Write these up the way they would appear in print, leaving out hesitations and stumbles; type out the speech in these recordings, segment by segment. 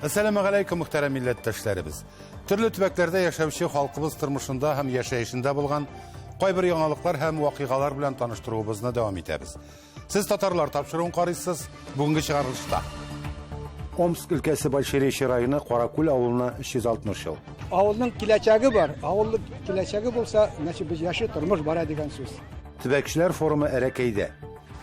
Әссәламегаләйкүм, мөхтәрәм милләттәшләребез. Төрле төбәкләрдә яшәүче халкыбыз тормышында һәм яшәешендә булган кайбер яңалыклар һәм вакыйгалар белән таныштыруыбызны дәвам итәбез. Сез татарлар тапшыруын карыйсыз, бүгенге чыгарылышта. Омск өлкәсе Большеречье районы Каракүл авылына 360 ел. Авылның киләчәге бар. Авылның киләчәге булса, значит, без яши, тормыш бара дигән сүз. Төбәкчеләр форумы Әрәкәйдә.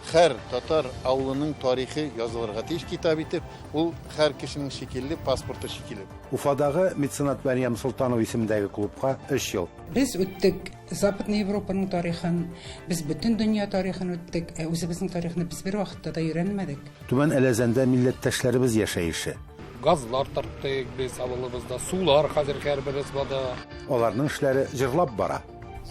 Һәр татар авылының тарихы язылырга тиеш китап итеп, ул һәр кешенең шикелле паспорты шикелле. Уфадагы меценат Мәрьям Солтанова исемендәге клубка 3 ел. Без үттек Западный Европаның тарихын, без бөтен дөнья тарихын үттек, ә үзебезнең тарихны без бервакытта да өйрәнмәдек. Түбән Әләзәндә милләттәшләребез яшәеше. Газлар тарттык без авылыбызда, сулар хәзер һәрбер избада. Аларның эшләре җырлап бара.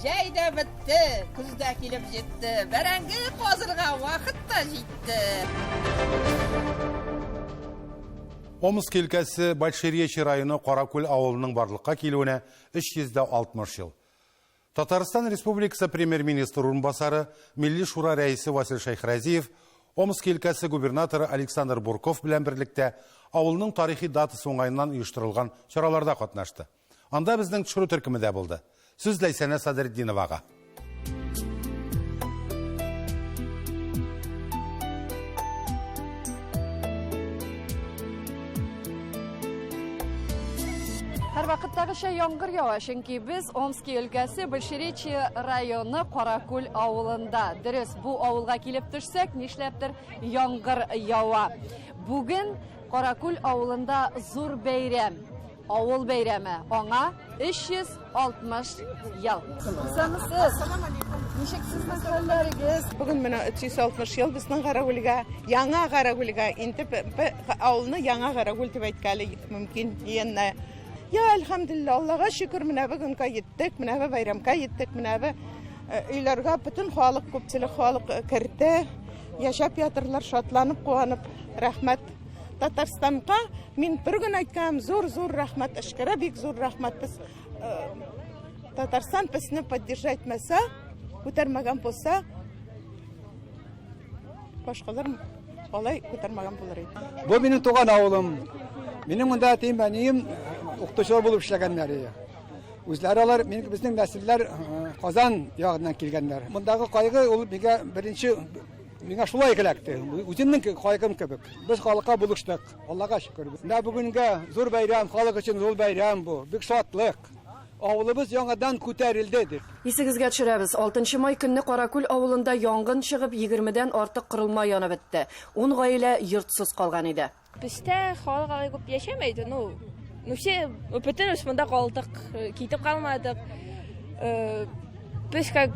Җәй дә бетте, көз дә килеп җитте, бәрәңге казырга вакыт та җитте. Омск өлкәсе Большеречье районы Каракүл авылының барлыкка килүенә 360 ел. Татарстан Республикасы премьер-министр урынбасары, Милли шура рәисе Васил Шәйхразиев, Омск өлкәсе губернаторы Александр Бурков белән берлектә авылның тарихи датасы уңаеннан оештырылган чараларда катнашты. Анда безнең төшерү төркеме дә булды. Сүз Ләйсәнә Садретдиновага. Һәрвакыттагыча яңгыр ява, чөнки без Омски өлкәсе Большеречье районы Каракүл авылында. Дөрес, бу авылга килеп төшсәк, нишләптер яңгыр ява. Бүген Каракүл авылында зур бәйрәм. Авыл бәйрәме. Аңа 360 ел. Исәнмесез. Ничек сезнең хәлләрегез? Бүген менә 360 ел безнең Гарәгүлгә, яңа Гарәгүлгә, инде авылны яңа Гарәгүл дип әйткәле мөмкин. Янә. Я, әлхәмдүлилләһ, Аллага шөкер, менә бүгенгә җиттек, менә бу бәйрәмгә җиттек, менә бу э, өйләргә бөтен халык, күпчелек халык э, керде. Яшәп ятырлар, шатланып, куанып. Рәхмәт. Татарстанга мин бер генә әйткән, зур-зур рәхмәт, эшкәрә бик зур рәхмәт. Без э, Татарстан безне поддержать итмәсә, күтәрмәгән булса, башкалар алай күтәрмәгән булыр иде. Бу минем туган авылым. Минем монда әтием, әнием укытучылар булып эшләгәннәр. Үзләре алар, мин, безнең нәселләр э, Казан ягыннан килгәннәр. Мондагы кайгы ул миңа беренче миңа шулай эләкте. Үземнең кайгым кебек. Без халыкка булыштык. Аллага шөкер. Менә бүгенгә зур бәйрәм, халык өчен зур бәйрәм бу. Бик шатлык. Авылыбыз яңадан күтәрелде дип. Исегезгә төшерәбез, 6 май көнне Каракүл авылында янгын чыгып, 20дән артык корылма янып бетте. Ун гаилә йортсыз калган иде. Бездә халык алай күп яшәмәйде, ну, ну все, бөтенебез монда калдык, китеп калмадык. Без как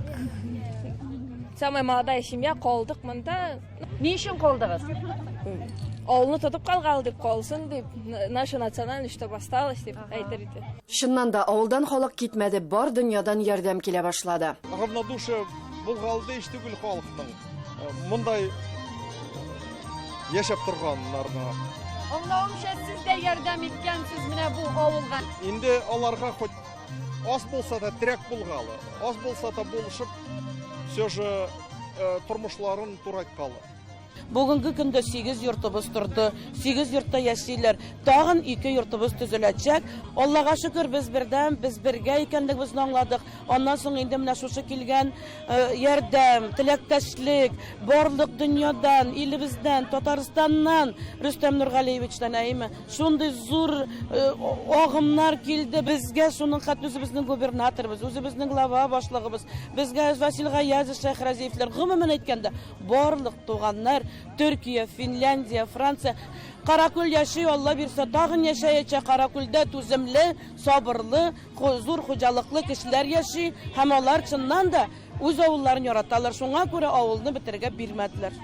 самая молодая семья калдык монда. Ни өчен калдыгыз? Авылны тотып калгал дип калсын дип, наша национальность чтобы осталась дип әйтер иде. Чыннан да, авылдан халык китмәде, бар дөньядан ярдәм килә башлады. Равнодушие булгалды ич түгел халыкның. Мондай яшәп торганнарына. Аңлавымча, сез дә ярдәм иткәнсез менә бу авылга. Инде аларга хоть аз булса да терәк булгалы, аз булса да булышып, все же тормышларын турайткалы. Бүгенге көндә 8 йортыбыз торды, 8 йортта яшиләр. Тагын 2 йортыбыз төзеләчәк. Аллага шөкер, без бердәм, без бергә икәнлегебезне аңладык. Аннан соң инде менә шушы килгән ярдәм, теләктәшлек, барлык дөньядан, илебездән, Татарстаннан, Рөстәм Нургалиевичтан, әйеме, шундый зур агымнар килде безгә, шуның хәтле үзебезнең губернаторыбыз, үзебезнең глава башлыгыбыз, безгә Васил Гаязов, Шәйхразиевләр, гомумән әйткәндә, барлык туганнар, Төркия, Финляндия, Франция, Каракүл яши, Алла бирсә, тагын яшәячәк. Каракүлдә түземле, сабырлы, зур хуҗалыклы кешеләр яши һәм алар чыннан да үз авылларын яраталар, шуңа күрә авылны бетерергә бирмәделәр.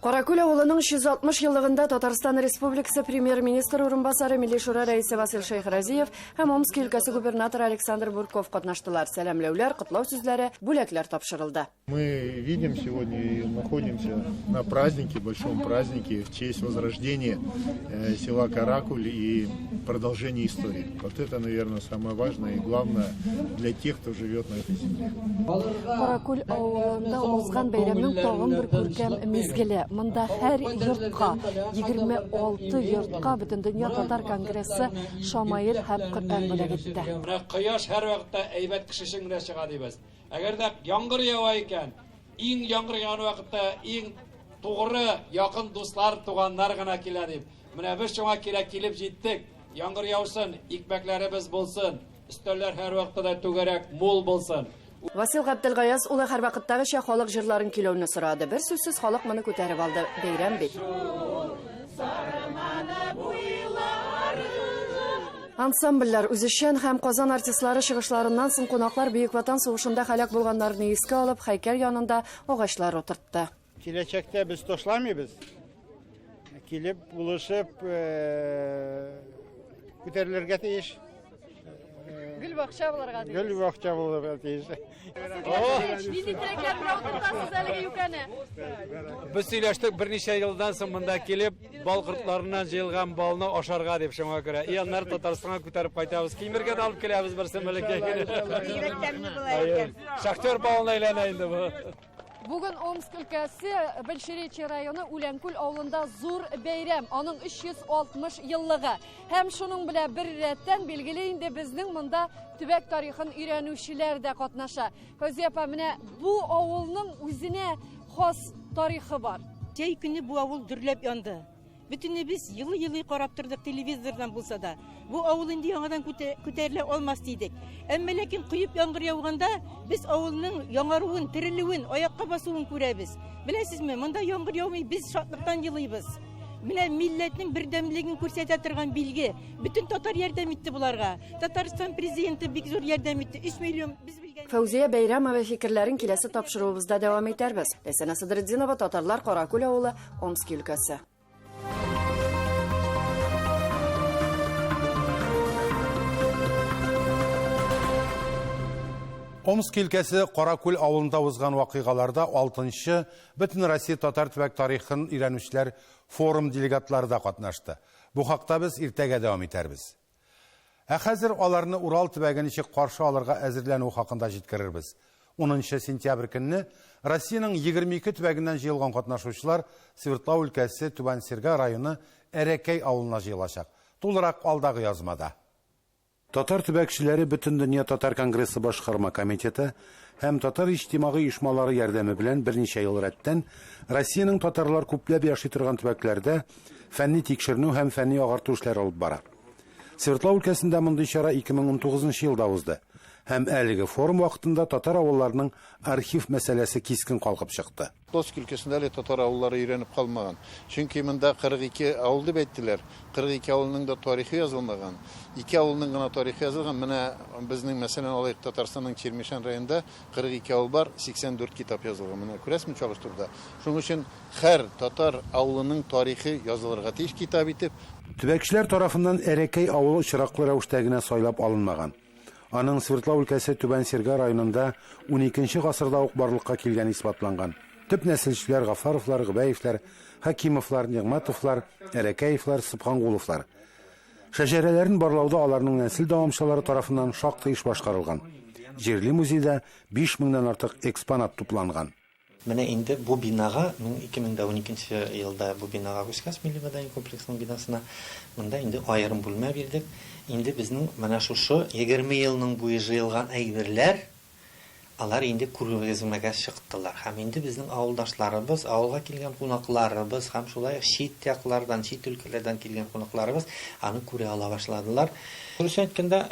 Каракүл авылының 360 еллыгында Татарстан Республикасы премьер-министры урынбасары, Милли шура рәисе Васил Шәйхразиев һәм Омски өлкәсе губернаторы Александр Бурков катнаштылар. Сәламләүләр, котлау сүзләре, бүләкләр тапшырылды. Мы видим сегодня и находимся на празднике, большом празднике в честь возрождения села Каракуль и продолжения истории. Вот это, наверное, самое важное и главное для тех, кто живет на этой земле. Каракүл авылында узган бәйрәмнең тагын бер күркәм мизгеле. Монда һәр йортка, 26 йортка Бөтендөнья татар конгрессы шамаил һәм Коръән бүләк итте. Менә кояш һәрвакытта әйбәт кеше өчен генә чыга дибез. Әгәр дә яңгыр ява икән, иң яңгыр яуган вакытта иң тугры, якын дуслар, туганнар гына килә дип. Менә без шуңа кирәк килеп җиттек. Яңгыр яусын, икмәкләребез булсын, өстәлләр һәрвакытта да түгәрәк, мул булсын. Васил Габделгаяз улы һәрвакыттагыча халык җырларын көйләүне сорады. Бер сүзсез халык моны күтәреп алды. Бәйрәм бит. Ансамбльләр, үзешчән һәм Казан артистлары чыгышларыннан соң кунаклар Бөек Ватан сугышында һәлак булганнарны искә алып, һәйкәл янында агачлар утыртты. Киләчәктә без ташламыйбыз. Килеп, булышып, күтәрелергә тиеш. Гөл бакча булырга тиеш. Гөл бакча булырга тиеш. Нинди теләкләр белән утыртасыз әлеге юкәне? Без сөйләштек берничә елдан соң монда килеп, бал кортларыннан җыелган балны ашарга дип шуңа күрә. И аннары Татарстанга күтәреп кайтабыз. Кимергә дә алып киләбез берсен бәләкәй генә. Бигрәк тәмле була икән. Шахтер балына әйләнә инде бу. Бүген Омск өлкәсе Большеречье районы Үләнкүл авылында зур бәйрәм, аның 360 еллыгы. Һәм шуның белән бер рәттән билгеле инде безнең монда төбәк тарихын өйрәнүчеләр дә катнаша. Фәүзия апа, менә бу авылның үзенә хас тарихы бар. Җәй көне бу авыл дөрләп янды. Бөтенебез елый-елый карап тордык телевизордан булса да. Бу авыл инде яңадан күтәрелә алмас дидек. Әмма ләкин коеп яңгыр яуганда без авылның яңаруын, терелүен, аякка басуын күрәбез. Беләсезме, монда яңгыр яумый, без шатлыктан елыйбыз. Менә милләтнең бердәмлеген күрсәтә торган билге. Бөтен татар ярдәм итте боларга. Татарстан президенты бик зур ярдәм итте. 3 миллион без белгән. Фәүзия Бәйрәмова фикерләрен киләсе тапшыруыбызда дәвам итәрбез. Ләйсәнә Садретдинова, Татарлар Каракүл авылы, Омски өлкәсе. Омск өлкәсе Каракүл авылында узган вакыйгаларда 6-нчы Бөтенроссия татар төбәк тарихын өйрәнүчеләр форум делегатлары да катнашты. Бу хакта без иртәгә дәвам итәрбез. Ә хәзер аларны Урал төбәге ничек каршы алырга әзерләнү хакында җиткерербез. 10 сентябрь көнне Россиянең 22 төбәгеннән җыелган катнашучылар Свердлау өлкәсе Түбән Серга районы Әрәкәй авылына җыелачак. Тулырак алдагы язмада. Татар төбәкчеләре Бөтендөнья татар конгрессы башкарма комитеты һәм татар иҗтимагый оешмалары ярдәме белән берничә ел рәттән Россиянең татарлар күпләп яши торган төбәкләрдә фәнни тикшеренү һәм фәнни агарту эшләре алып бара. Свердлау өлкәсендә мондый чара 2019 елда узды. Һәм әлеге форум вакытында татар авылларының архив мәсьәләсе кискен калкып чыкты. Томск өлкәсендә әле татар авыллары өйрәнеп калмаган. Чөнки монда 42 авыл дип әйттеләр. 42 авылның да тарихы язылмаган. Ике авылның гына тарихы язылган. Менә безнең, мәсәлән, алыйк Татарстанның Чирмешән районында 42 авыл бар, 84 китап язылган. Менә күрәсезме чагыштыруда. Шуның өчен һәр татар авылының тарихы язылырга тиеш китап итеп. Төбәкчеләр тарафыннан Әрәкәй авылы очраклы рәвештә генә сайлап алынмаган. Аның Свердлау өлкәсе Түбән Серга районында 12 гасырда ук барлыкка килгән исбатланган. Төп нәселчеләр Гафаровлар, Гобәевләр, Хакимовлар, Нигъмәтовлар, Әрәкәевләр, Субхангуловлар. Шәҗәрәләрен барлауда аларның нәсел дәвамчылары тарафыннан шактый эш башкарылган. Җирле музейда 5000-нән артык экспонат тупланган. Менә инде бу бинага, 2012 елда бу бинага күчкәч, Милли мәдәни комплексның бинасына, монда инде аерым бүлмә бирдек. Инде безнең менә шушы 20 елның буе җыелган әйберләр, алар инде күргәзмәгә чыктылар. Һәм инде безнең авылдашларыбыз, авылга килгән кунакларыбыз һәм шулай ук чит яклардан, чит өлкәләрдән килгән кунакларыбыз аны күрә ала башладылар. Дөресен әйткәндә,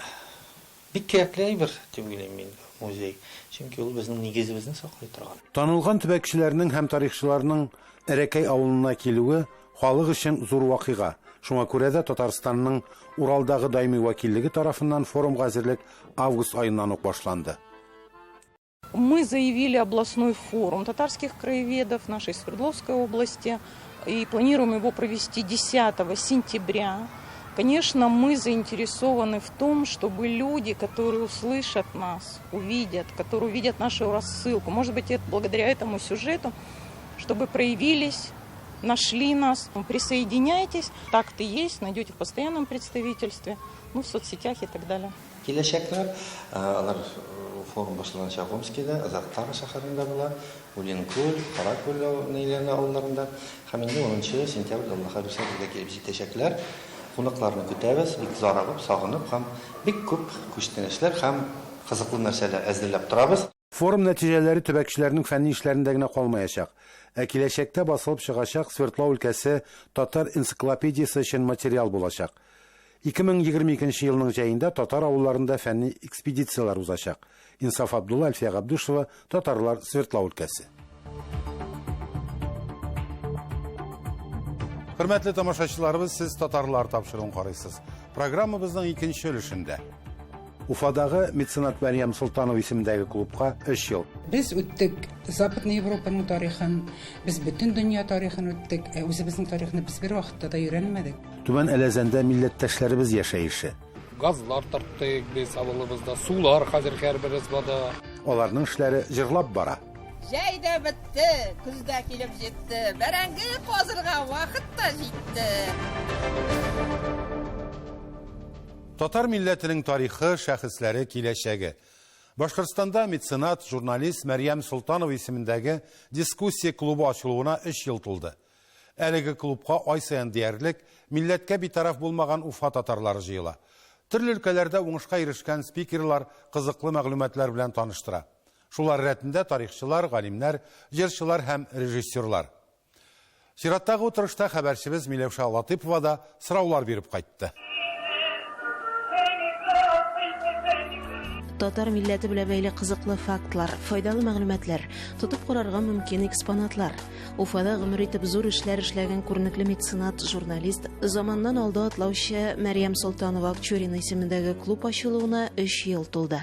бик кирәкле әйбер дип уйлыйм мин музей. Чөнки ул безнең нигезебезне саклый торган. Танылган төбәкчеләрнең һәм тарихчыларның Әрәкәй авылына килүе халык өчен зур вакыйга. Шуңа күрә дә Татарстанның Уралдагы даими вәкиллеге тарафыннан форумга әзерлек август аеннан ук башланды. Мы заявили областной форум татарских краеведов нашей Свердловской области и планируем его провести 10 сентября. Конечно, мы заинтересованы в том, чтобы люди, которые услышат нас, увидят, которые увидят нашу рассылку, может быть, это благодаря этому сюжету, чтобы проявились, нашли нас. Присоединяйтесь, так-то есть, найдете в постоянном представительстве, в соцсетях и так далее. Киләчәкләр, алар форум башланачак Омскида, Азактагы шәһәрендә була. Уленкүл, Каракүл ниләренә авылларында. Һәм инде унынчы сентябрьдә, Аллаһы бирсә, безгә килеп җитәчәкләр. Кунакларны көтәбез, бик зарыгып, сагынып һәм бик күп күчтәнәчләр һәм кызыклы нәрсәләр әзерләп торабыз. Форум нәтиҗәләре төбәкчеләрнең фәнни эшләрендә генә калмаячак, ә киләчәктә басылып чыгачак Свердлау өлкәсе татар энциклопедиясе өчен материал булачак. 2022 нче елның җәендә татар авылларында фәнни экспедицияләр узачак. Инсаф Абдулла, Әлфия Габдушева, Татарлар, Свердлау өлкәсе. Хөрмәтле тамашачыларыбыз, сез Татарлар тапшыруын карыйсыз. Программабызның икенче өлешендә. Уфадагы меценат Мәрьям Солтанова исемендәге клубка өч ел. Без үттек Западный Европаның тарихын, без бөтен дөнья тарихын үттек, ә үзебезнең тарихны без бервакытта да өйрәнмәдек. Түбән Әләзәндә милләттәшләребез яшәеше. Газлар тарттык без авылыбызда, сулар хәзер һәрбер избада. Аларның эшләре җырлап бара. Җәй дә бетте, көз дә килеп җитте, бәрәңге казырга вакыт та җитте. Татар милләтенең тарихы, шәхесләре, киләчәге. Башкортстанда меценат, журналист Мәрьям Солтанова исемендәге дискуссия клубы ачылуына өч ел тулды. Әлеге клубка ай саен диярлек милләткә битараф булмаган Уфа татарлары җыела. Төрле өлкәләрдә уңышка ирешкән спикерлар кызыклы мәгълүматлар белән таныштыра. Шулар рәтендә тарихчылар, галимнәр, җырчылар һәм режиссерлар. Чираттагы утырышта хәбәрчебез Миләүшә Латыпова да сораулар биреп кайтты. Татар милләте белән бәйле кызыклы фактлар, файдалы мәгълүматлар, тотып карарга мөмкин экспонатлар. Уфада гомер итеп зур эшләр эшләгән күренекле меценат, журналист, заманнан алда атлаучы Мәрьям Солтанова Акчурина исемендәге клуб ачылуына өч ел тулды.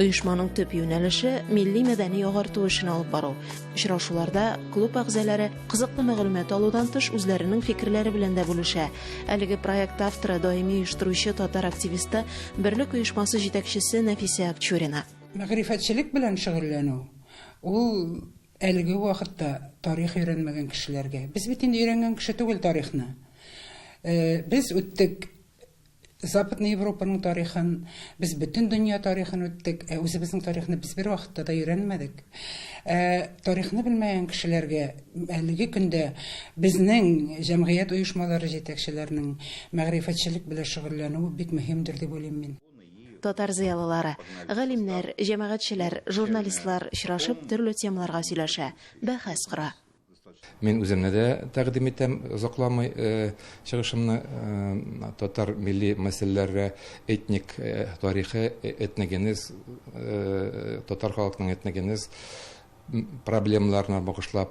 Оешманың төп юнәлеше милли мәдәни агарту эшен алып бару. Очрашуларда клуб әгъзалары кызыклы мәгълүмат алудан тыш үзләренең фикерләре белән дә бүлешә. Әлеге проект авторы, даими оештыручы татар активисты, Берлек оешмасы җитәкчесе Нәфисә Акчурина. Мәгърифәтчелек белән шөгыльләнү ул Әлеге вакытта тарих өйрәнмәгән кешеләргә. Без бит инде өйрәнгән кеше түгел тарихны. Без үттек Западный Европаның тарихын, без бөтен дөнья тарихын үттек, ә үзебезнең тарихны без бервакытта да өйрәнмәдек. Ә тарихны белмәгән кешеләргә әлеге көндә безнең җәмгыять оешмалары җитәкчеләренең мәгърифәтчелек белән шөгыльләнүе бик мөһимдер дип уйлыйм мин. Татар зыялылары, галимнәр, җәмәгатьчеләр, журналистлар очрашып төрле темаларга сөйләшә, бәхәс кора. Мин үземне дә тәкъдим итәм, озакламый чыгышымны татар милли мәсьәләләре, этник тарихы, этногенез, татар халкының этногенез проблемаларына багышлап.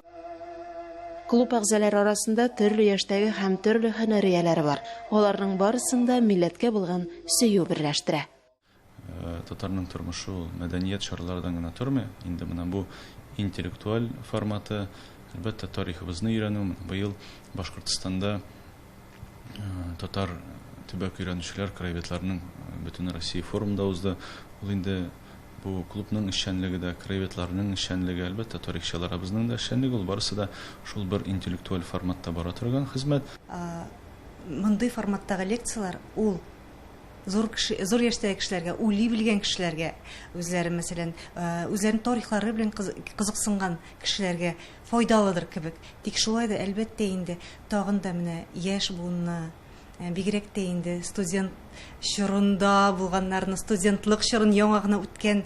Клуб әгъзалары арасында төрле яшьтәге һәм төрле һөнәр ияләре бар. Аларның барысын да милләткә булган сөю берләштерә. Татарның тормышы ул мәдәният чаралардан гына тормый. Инде менә бу интеллектуаль форматы, әлбәттә, тарихыбызны өйрәнү. Менә быел Башкортстанда татар төбәк өйрәнүчеләр, краеведларның Бөтенроссия форумы да узды. Ул инде Бу клубның эшчәнлеге дә, краеведларның эшчәнлеге, әлбәттә, тарихчыларыбызның да эшчәнлеге, ул барысы да шул бер интеллектуаль форматта бара торган хезмәт. Мондый форматтагы лекцияләр ул зур кеше, зур яшьтәге кешеләргә, уйлый белгән кешеләргә, үзләре, мәсәлән, үзләренең тарихлары белән кызыксынган кешеләргә файдалыдыр кебек. Тик шулай да, әлбәттә инде, тагын да менә яшь буынны, Бигрәк тә инде студент чорында булганнарны, студентлык чорын яңа гына үткән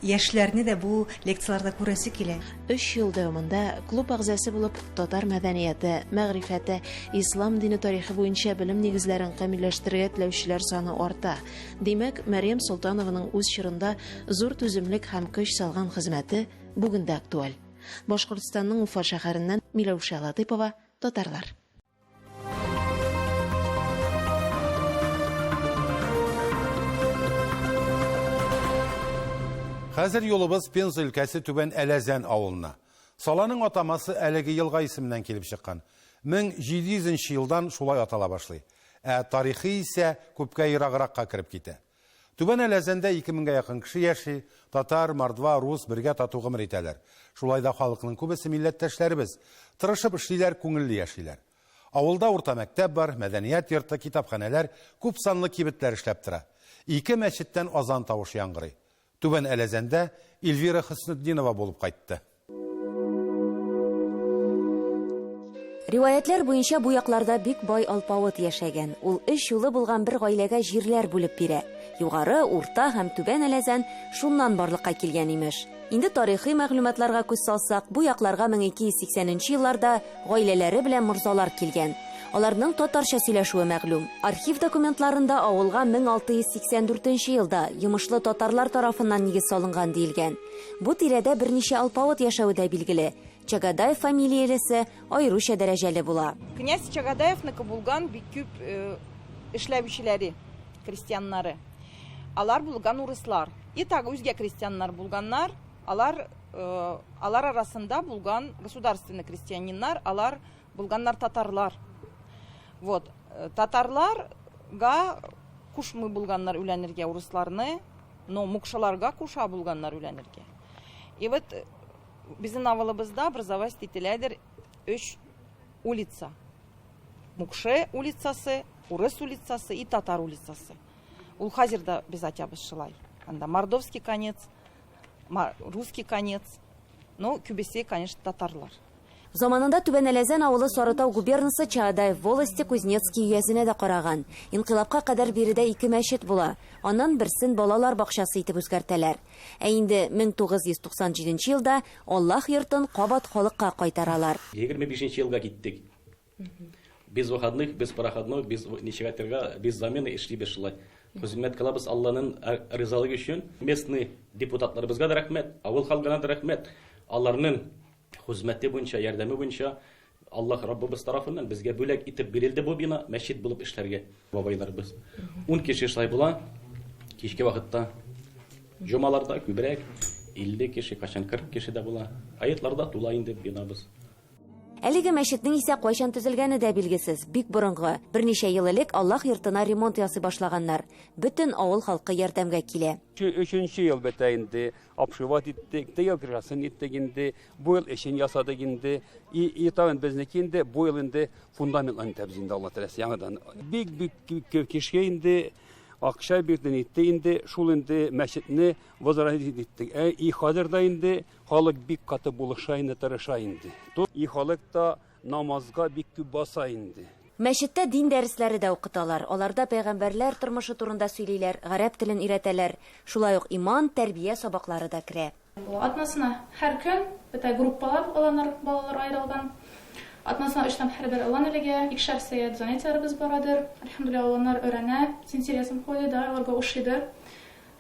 яшьләрне дә бу лекцияләрдә күрәсе килә. Өч ел дәвамында клуб әгъзасы булып татар мәдәнияте, мәгърифәте, ислам дине тарихы буенча белем нигезләрен камилләштерергә теләүчеләр саны арта. Димәк, Мәрьям Солтанованың үз чорында зур түземлек һәм көч салган хезмәте бүген дә актуаль. Башкортстанның Уфа шәһәреннән Миләүшә Латыйпова, Татарлар. Хәзер юлыбыз Пенза өлкәсе Түбән Әләзән авылына. Саланың атамасы әлеге елга исеменнән килеп чыккан. 1700 нче елдан шулай атала башлый. Ә тарихы исә күпкә ерагракка кереп китә. Түбән Әләзәндә 2000 гә якын кеше яши, татар, мордва, рус бергә тату гомер итәләр. Шулай да халыкның күбесе милләттәшләребез. Тырышып эшлиләр, күңелле яшиләр. Авылда урта мәктәп бар, мәдәният йорты, китапханәләр, күпсанлы кибетләр эшләп тора. Ике мәчеттән азан тавышы яңгырый. Түбән Әләзәндә Эльвира Хөснетдинова булып кайтты. Риваятьләр буенча бу якларда бик бай алпавыт яшәгән. Ул өч улы булган бер гаиләгә җирләр бүлеп бирә. Югары, Урта һәм Түбән Әләзән шуннан барлыкка килгән, имеш. Инде тарихи мәгълүматларга күз салсак, бу якларга 1280 нче елларда гаиләләре белән морзалар килгән. Аларның татарча сөйләшүе мәгълүм. Архив документларында авылга 1684 нче елда йомышлы татарлар тарафыннан нигез салынган диелгән. Бу тирәдә берничә алпавыт яшәве дә билгеле. Чагадаев фамилиялесе аеруча дәрәҗәле була. Князь Чагадаевныкы булган бик күп эшләүчеләре, крестьяннары. Алар булган урыслар. И тагы үзгә крестьяннар булганнар. Алар, алар арасында булган государственный крестьяниннар, алар булганнар татарлар. Вот. Татарларга кушмый булганнар өйләнергә урысларны, но мукшаларга куша булганнар өйләнергә. И вот безнең авылыбызда образовать ителәдер өч улица. Мукшы улицасы, урыс улицасы и татар улицасы. Ул хәзер дә без әйтәбез шулай. Анда мордовский конец, русский конец, но күбесе, конечно, татарлар. Заманында Түбән Әләзән авылы Сарытау губернасы Чаадаев волости Кузнецкий өязенә дә караган. Инкыйлабка кадәр биредә ике мәчет була. Аннан берсен балалар бакчасы итеп үзгәртәләр. Ә инде 1997 елда Аллаһ йортын кабат халыкка кайтаралар. 25 елга киттек. Без выходных, без проходной, без ничек әйтергә, без замены эшлибез шулай. Хезмәт кылабыз Алланың ризалыгы өчен. Местный депутатларыбызга да рәхмәт, авыл халкына да рәхмәт. Аларның хезмәте буенча, ярдәме буенча Аллаһ Раббыбыз тарафыннан безгә бүләк итеп бирелде бу бина, мәчет булып эшләргә бабайларыбыз. 10 кеше шулай була. Кичке вакытта җомаларда күбрәк 50 кеше, кайчан 40 кеше дә була. Аетларда тула инде бинабыз. Әлеге мәчетнең исә кайчан төзелгәне дә билгесез, бик борынгы. Берничә ел элек Аллаһ йортына ремонт ясый башлаганнар. Бөтен авыл халкы ярдәмгә килә. Өченче ел бетә инде, обшивать иттек, тегел крышасын иттек инде, бу ел эшен ясадык инде. И, и тагын безнеке инде, бу ел инде фундаментларын итәбез инде, Алла теләсә, яңадан. Бик-бик күп кешегә инде акча бирде, итте инде, шул инде мәчетне возродить иттек. Ә и хәзер дә инде халык бик каты булыша инде, тырыша инде. И халык та намазга бик күп баса инде. Мәчеттә дин дәресләре дә укыталар. Аларда пәйгамбәрләр тормышы турында сөйлиләр, гарәп телен өйрәтәләр. Шулай ук иман, тәрбия сабаклары да керә. Атнасына һәр көн бөтә группалар аланыр, балалар аерылган. Атнасына өчтән һәрбер алан элегә, икешәр сәгать занятияләребез барадыр. Әлхәмдүлилләһ, аланнар өйрәнә, с интересом ходят, да, аларга ошыйдыр.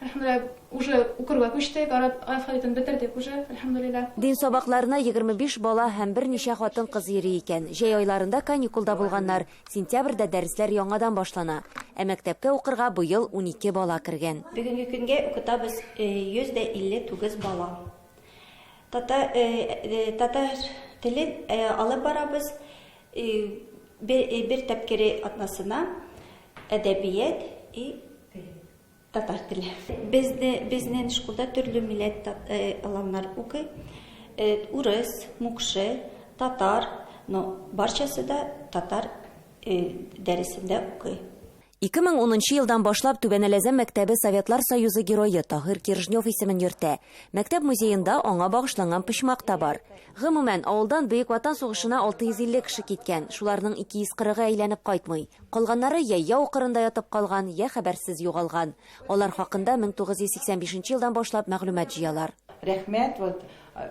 Әлхәмдүлилләһ, уже укырга күчтек, араб алфавитын бетердек уже, әлхәмдүлилләһ. Дин сабакларына 25 бала һәм берничә хатын-кыз йөри икән. Җәй айларында каникулда булганнар. Сентябрьдә дәресләр яңадан башлана. Ә мәктәпкә укырга быел 12 бала кергән. Бүгенге көнгә укытабыз 159 бала. Татар татар телен алып барабыз бер тәпкере атнасына әдәбият и татар теле. Безне безнең школда төрле милләт аланнар укый. Урыс, мукшы, татар, но барчасы да татар дәресендә укый. 2010 елдан башлап Түбән Әләзән мәктәбе Советлар Союзы герое Таһир Киржнев исемен йөртә. Мәктәп музеенда аңа багышланган почмак та бар. Гомумән, авылдан Бөек Ватан сугышына 650 кеше киткән, шуларның 240-ы әйләнеп кайтмый. Калганнары я яу кырында ятып калган, я хәбәрсез югалган. Алар хакында 1985 елдан башлап мәгълүмат җыялар. Рәхмәт, вот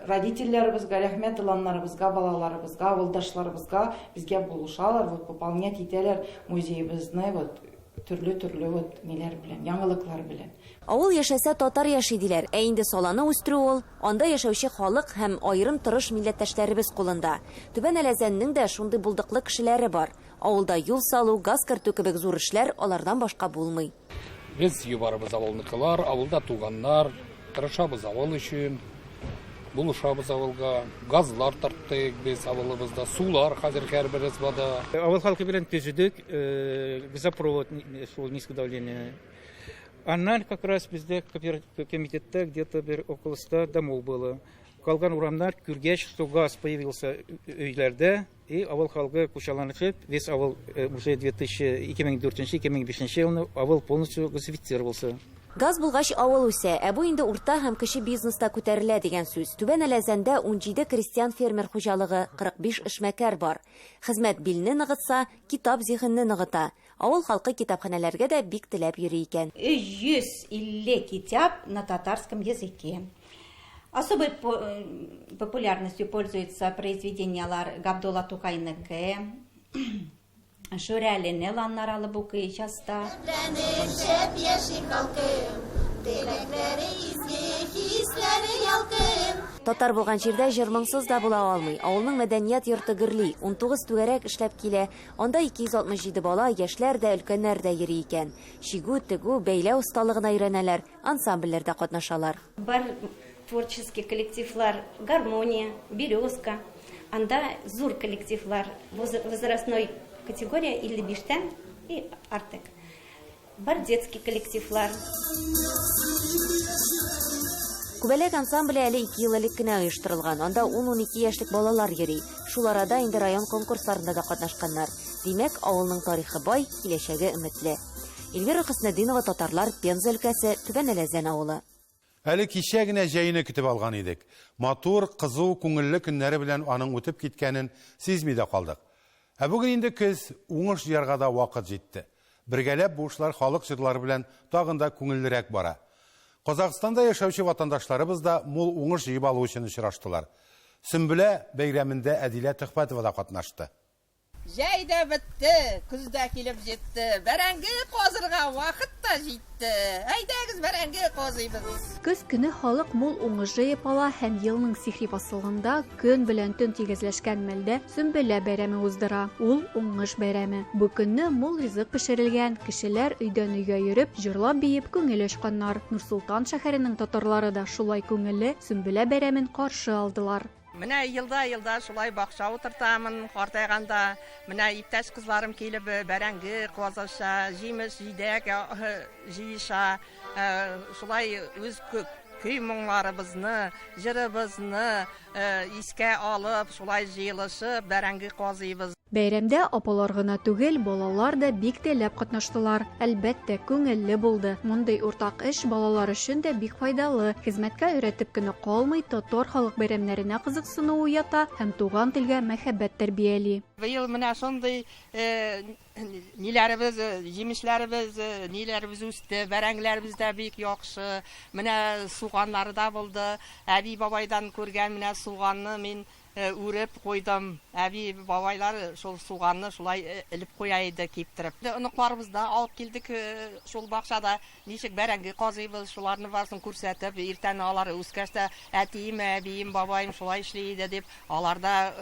родительләребезгә, рәхмәт, оланнарыбызга, балаларыбызга, авылдашларыбызга безгә булышалар, вот пополнять итәләр музеебызны, вот төрле-төрле вот ниләр белән, яңалыклар белән. Авыл яшәсә татар яши диләр. Ә инде саланы үстерү ул анда яшәүче халык һәм аерым тырыш милләттәшләребез кулында. Түбән Әләзәннең дә шундый булдыклы кешеләре бар. Авылда юл салу, газ кертү кебек зур эшләр алардан башка булмый. Без юбарыбыз авылныкылар, авылда туганнар, тырышабыз авыл өчен, булышабыз авылга, газлар тарттык без авылыбызда, сулар хәзер һәрбер избада. Авыл халкы белән төзедек газопровод шул низкого давления. Аннан как раз бездә комитетта где-то бер около 100 домов было. Калган урамнар күргәч, что газ появился өйләрдә, И авыл халкы кучаланышып, весь авыл уже 2004-2005 елны авыл полностью газифицировался. Газ булгач, авыл үсә, ә бу инде урта һәм кече бизнес та күтәрелә дигән сүз. Түбән Әләзәндә 17 крестьян-фермер хуҗалыгы, 45 эшмәкәр бар. Хезмәт билне ныгытса, китап зиһенне ныгыта. Авыл халкы китапханәләргә дә бик теләп йөри икән. 350 китап на татарском языке. Особой популярностью пользуются произведениялар Габдулла Тукайныкы, Шүрәлене ланнар алып укый часто. Шәп яши халкым, теләкләре изге, хисләре ялкын. Татар булган җирдә җыр-моңсыз да була алмый. Авылның мәдәният йорты гөрли, 19 түгәрәк эшләп килә. Анда 267 бала, яшьләр дә, өлкәннәр дә йөри икән. Чигү, тегү, бәйләү осталыгына өйрәнәләр, ансамбльләрдә катнашалар. Бар творческий коллективлар Гармония, Березка. Анда зур коллективлар, возрастной категория 55 тән и артык. Бар детский коллективлар. Күбәләк ансамбле әле 2 ел элек кенә оештырылган. Анда 10-12 яшьлек балалар йөри. Шул арада инде район конкурсларында да катнашканнар. Димәк, авылның тарихы бай, киләчәге өметле. Эльвира Хөснетдинова, Татарлар, Пенза өлкәсе, Түбән Әләзән авылы. Әле кичә генә җәйне көтеп алган идек. Матур, кызу, күңелле көннәре белән аның үтеп киткәнен сизми дә калдык. Ә бүген инде көз, уңыш җыярга да вакыт җитте. Бергәләп бу эшләр халык җырлары белән тагын да күңеллерәк бара. Казахстанда яшәүче ватандашларыбыз да мул уңыш җыеп алу өчен очраштылар. Сөмбелә бәйрәмендә Әдилә Төхфәтова да катнашты. Җәй дә бетте, көз дә килеп җитте. Бәрәңге казырга вакыт та җитте. Әйдәгез, бәрәңге казыйбыз. Көз көне халык мул уңыш җыеп ала һәм елның сихри фасылында көн белән төн тигезләшкән мәлдә Сөмбелә бәйрәме уздыра. Ул, уңыш бәйрәме. Бу көнне мул ризык пешерелгән, кешеләр өйдән-өйгә йөреп, җырлап-биеп күңел ачканнар. Нур-Солтан шәһәренең татарлары да шулай күңелле Сөмбелә бәйрәмен каршы алдылар. Менә елда-елда шулай бакча утыртамын, картайганда. Менә иптәш кызларым килеп бәрәңге казыша, җимеш, җидәк җыеша. Шулай үз көй моңнарыбызны, җырыбызны искә алып, шулай җыелышып бәрәңге казыйбыз. Бәйрәмдә апалар гына түгел, балалар да бик теләп катнаштылар. Әлбәттә, күңелле булды. Мондый уртак эш балалар өчен дә бик файдалы. Хезмәткә өйрәтеп кенә калмый, татар халык бәйрәмнәренә кызыксыну уята һәм туган телгә мәхәббәт тәрбияли. Быел менә шундый ниләребез, җимешләребез, ниләребез үсте, бәрәңгеләребез дә бик яхшы. Менә суганнары да булды. Әби-бабайдан күргән менә суганны мин Үреп куйдым. Әби, бабайлар шул суганны шулай элеп куя иде, киптереп. Оныкларыбыз да алып килдек шул бакчада. Ничек бәрәңге казыйбыз, шуларны барысын күрсәтеп, иртән алар үскәч тә, әтием, әбием, бабаем шулай эшли иде дип, алар да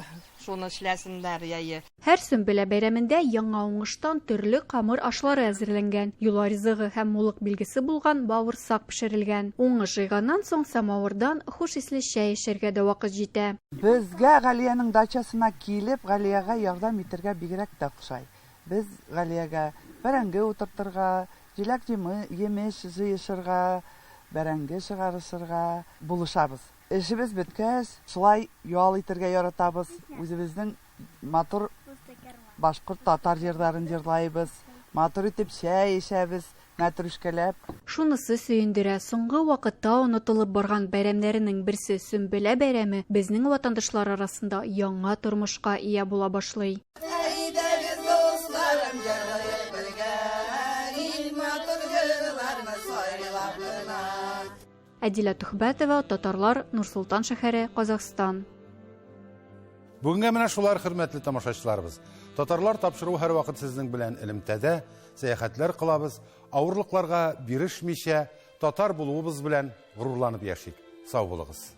шуны эшләсеннәр, яе. Һәр Сөмбелә бәйрәмендә яңа уңыштан төрле камыр ашлары әзерләнгән, йола ризыгы һәм муллык билгесе булган бавырсак пешерелгән. Уңыш җыйганнан соң самавырдан хуш исле чәй эчәргә дә вакыт җитә. Безгә Галиянең дачасына килеп, Галиягә ярдәм итергә бигрәк тә охшай. Без Галиягә бәрәңге утыртырга, җиләк-җимеш җыешырга, бәрәңге чыгарышырга булышабыз. Эшебез беткәч, шулай ял итергә яратабыз, үзебезнең матур башкорт, татар җырларын җырлайбыз, матур итеп чәй эчәбез, мәтрүшкәләп. Шунысы сөендерә, соңгы вакытта онытылып барган бәйрәмнәренең берсе Сөмбелә бәйрәме безнең ватандашлар арасында яңа тормышка ия була башлый. Әйдәгез, дусларым, җырлыйк бергә, Иң матур җырларны сайлап кына. Әдилә Төхбәтова, Татарлар, Нур-Солтан шәһәре, Казахстан. Бүгенгә менә шулар, хөрмәтле тамашачыларыбыз. Татарлар тапшыруы һәрвакыт сезнең белән элемтәдә, сәяхәтләр кылабыз, авырлыкларга бирешмичә, татар булуыбыз белән горурланып яшик. Сау булыгыз.